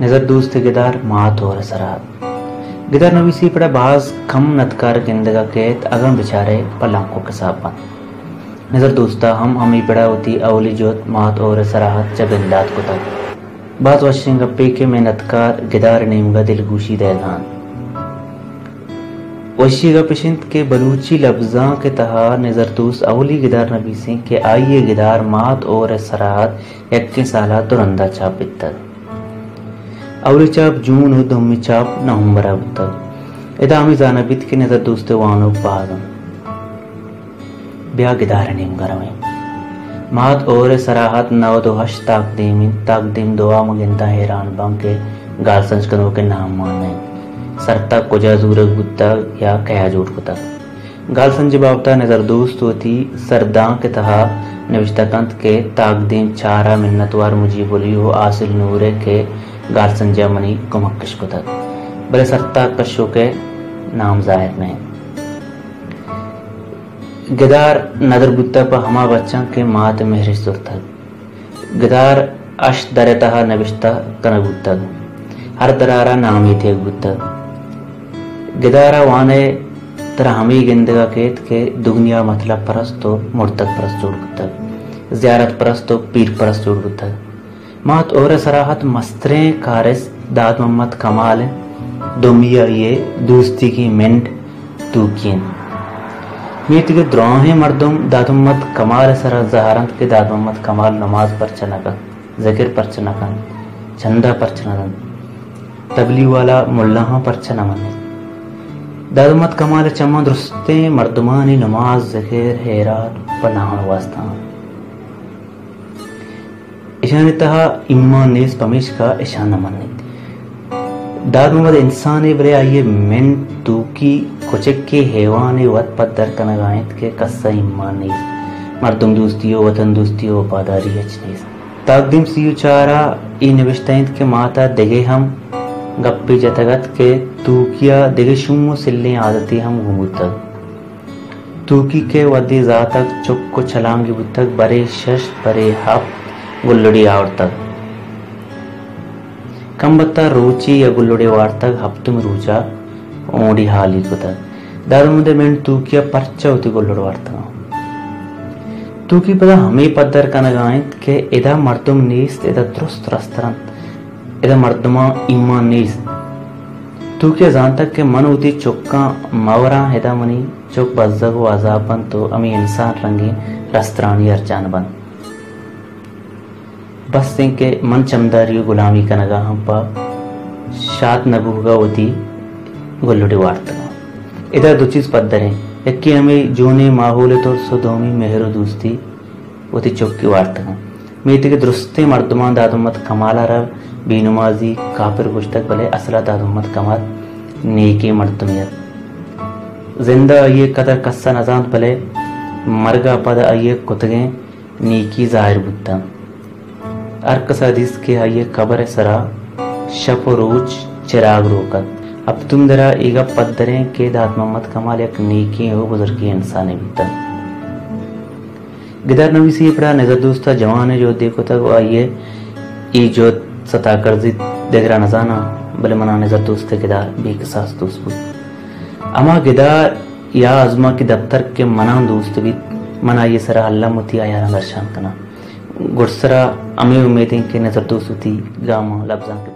نظر دوست ءِ گدار مات اور ءِ سرا ات۔ گدار نویسی پڑا باز کم ندکار گندگا کیت، اگاں بچارے پہ لنکک حساب بنت۔ نظر دوستا ہم ہمے پڑا وتی اولی جہد مات اور ءِ سرا ات چہ بندات کتگ۔ باز وشیں گپے کہ مئے ندکار گدار ءِ نیمگا دلگوشی دئیگا انت۔ وشی گپ اش انت کہ بلوچی لبزانک ءِ تہا نظر دوست اولی گدار نبیسیں کہ آئی ءِ گدار مات اور ءِ سرا ات یکیں سالا دو رندا چاپ بیتگ۔ اولی چاپ جون و دومی چاپ نومبر ءَ بوتگ۔ ادا ہمے زانگ بیت کہ نظر دوست ءِ وانوک باز انت۔ بیا گدار ءِ نیمگا رویں۔ مات اور ءِ سرا ات نود و ہشت تاکدیم انت۔ تاکدیم دعا من گنداں حیران باں کہ گالسنج کنوک ءِ نام مان نہ انت۔ سرتاک کجا زورگ بوتگ یا کیا جوڑ کتگ؟ گالسنج ءِ بابت ءَ نظر دوست وتی سردانک ءِ تہا نبشتہ کنت کہ تاکدیم چار ءَ منتوار مجیب علی و حاصل نور ءِ کہ گالسنج ءَ منی کمک اش کتگ، بلے سرتاک کشوک ءِ نام ظاہر نہ انت۔ گدار ندر بوتگ پہ ہما بچاں کہ مات ءِ مہر اش زرتگ۔ گدار ہشت در ءِ تہا نبشتہ کنگ بوتگ۔ ہر در ءَ را نامے دیگ بوتگ۔ گدار ءَ وان ئے ترا ہمے گندگ ءَ کیت کہ دگنیا مطلب پرست و مردگ پرست جوڑ بوتگ، زیارت پرست و پیر پرست جوڑ بوتگ۔ مات اور ءِ سرا ات مستریں کارست داد محمد کمال انت، دومی آئی ءِ دوستیگیں منڈ توکی انت۔ میتگ ءِ دراہیں مردم داد محمد کمال ءِ سرا زہر انت کہ داد محمد کمال نماز پرچہ نہ کنت، ذکر پرچہ نہ کنت، چندہ پرچہ نہ دنت، تبلیغ والا ملاہاں پرچہ نہ منیت۔ داد محمد کمال ءِ چماں درستیں مردمانی نماز، ذکر، ہیرات پہ نان واسطہ انت۔ اشانی تہا ایمان نیست، پمیشکا اشاں نہ منیت۔ داد محمد انسانے، بلے آئی ءِ منڈ توکی کچکے حیوانے وت پدر کنگا انت کہ کس ءَ ایمان نیست، مردم دوستی و وطن دوستی و وفاداری ہچ نیست۔ تاکدیم سی و چار ءَ اے نبشتہ انت کہ مات ءَ دگہ ہم گپے جتگ ات کہ توکی ءَ دگہ شوم و سلیں عادتے ہم گون بوتگ۔ توکی کہ وھدے زاتگ، چک و چلانگے بوتگ، برے شش، برے ہپت گلڑی آورتگ۔ کمبت ءَ روچے یک گلڑے وارتگ، ہپتمی روچ ءَ اونڈی ہالی کتگ۔ داد محمد ءِ منڈ توکی ءَ پرچا وتی گلڑ وارتگ؟ توکی پدا ہمے پدر کنگا انت کہ ادا مردم نیست، ادا درست رستر انت، ادا مردماں ایمان نیست۔ توکی ءَ زانتگ کہ من وتی چکاں مہ وراں، ادا منی چک بزگ و عذاب بنت و ہمے انسان رنگیں رسترانی ارجان بنت۔ بس انت کہ من چمداری و گلامی کنگا آں، پہ شات نہ بوگا وتی گلڑے وارتگاں۔ ادا دو چیز پدر انت، یکے ہمے جونیں ماحول ءِ ترس و دومی مہر و دوستی وتی چک ءَ وارتگاں۔ میتگ ءِ درستیں مردماں داد محمد کمال ءَ را بے نمازی، کاپر گوشتگ، بلے اصل ءَ داد محمد کمال نیکیں مردمے ات۔ زند ءَ آئی ءِ قدر کس ءَ نہ زانت، بلے مرگ ءَ پد آئی ءِ کتگیں نیکی ظاہر بوتاں۔ ہر کس ءَ دیست کہ آئی ءِ قبر ءِ سرا شپ و روچ چراگ روک ات۔ ہپتم درا اے گپ پدریں کہ داد محمد کمال یک نیکیں و بزرگیں انسانے بوتگ۔ گدار نویسی ءِ پڑا نظر دوست ءَ جوانیں جہدے کتگ و آئی ءِ اے جہد ستا کرزیت، دگرا نزاناں، بلے منا نظر دوست ءِ گدار بے کساس دوست بوت۔ ہما گدار یا آزمانکی دپتر کہ مناں دوست بیت، من آئی ءِ سرا الم وتی ہیالاں درشان کناں۔ گڈسرا ہمے امیدیں کہ نظر دوست وتی گاماں لبزانک